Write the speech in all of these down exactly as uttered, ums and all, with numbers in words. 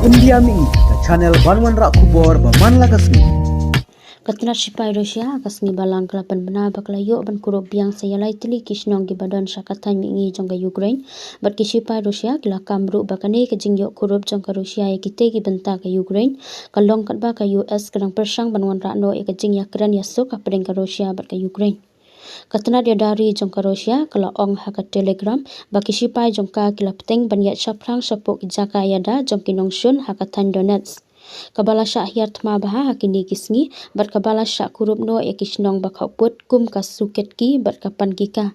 India Mihi, ka channel ban wanrah khubor ba man la ka sngi. Ka tnat shipai Russia ha ka sngi Balang ka la pynbna ba ka la ïoh ban kurup biang sa ïa lai tylli ki shnong kiba don sha ka thaiñ mihngi jong ka Ukraine. Bad ki shipai Russia ki la kam ruh ba kane ka jingïoh kurup jong ka Russia ïa kitei ki bynta ka Ukraine ka long katba ka U S ka dang pyrshang ban wanrah noh ïa ka jingïakren ïasuk hapdeng ka Russia bad ka Ukraine. Ka tnat ïada ri jong ka Russia ka la ong ha ka Telegram ba ki shipai jong ka ki la bteng ban ïaid shaphrang shapoh ki jaka ïada jong ki nongshun ha ka thaiñ Donetsk, kaba la shah hiar thma bha ha kine ki sngi, bad kaba la shah kurup noh ïa ki shnong ba khaput kum ka Suketki bad ka Pankiivka.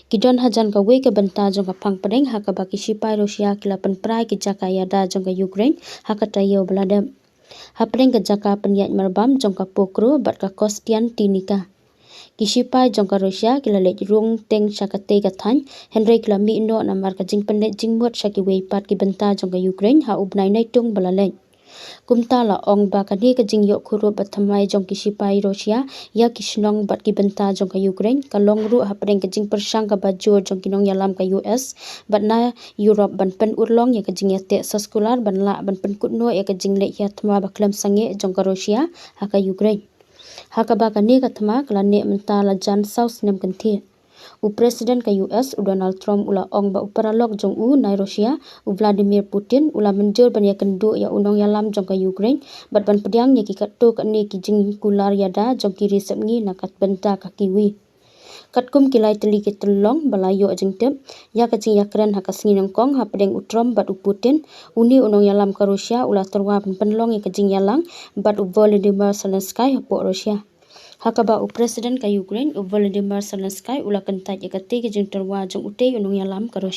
Ki don hajan kawei ka bynta jong ka phang pdeng ha kaba ki shipai Russia ki la pynpra ïa ki jaka ïada jong ka Ukraine ha ka taïew ba la dep. Hapdeng ka jaka pynïaid marbam jong ka Pokro bad ka Kostiantynivka, ki shipai jong ka Russia ki la leit rung teng sha katei ka thaiñ, hynrei ki la mih noh namar ka jingpynleit jingmut sha kiwei pat ki bynta jong ka Ukraine ha u bnai Naitung ba la leit. Kumta la ong ba kane ka jingïoh kurup bathymmai jong ki shipai Russia ïa ki shnong bad ki bynta jong ka Ukraine ka long ruh hapdeng ka jingpyrshang kaba jur jong ki nongïalam ka U S bad na Europe ban pynurlong ïa ka jingïateh soskular ban lah ban pynkut noh ïa ka jingleit hiar thma ba khlem sangeh jong ka Russia ha ka Ukraine, ha kaba kane ka thma ka la neh mynta la jan saw snem kynthih. U President ka U S u Donald Trump u la ong ba u paralok jong u na Russia, u Vladimir Putin, u la mynjur ban ïakynduh ïa u nongïalam jong ka Ukraine bad ban pdiang ïa ki katto katne ki jingkular ïada jong ki ri sepngi na ka bynta ka kiwei. Katkum ki lai tylli ki tyllong ba la ïoh jingtip ïa ka jingïakren ha ka sngi nyngkong hapdeng u Trump bad u Putin, une u nongïalam ka Russia u la tyrwa ban pynlong ïa ka jingïalang bad u Volodymyr Zelensky hapoh Russia, ha kaba u President ka Ukraine u Volodymyr Zelensky u la kyntait ïa katei ka jingtyrwa jong utei u nongïalam ka Russia.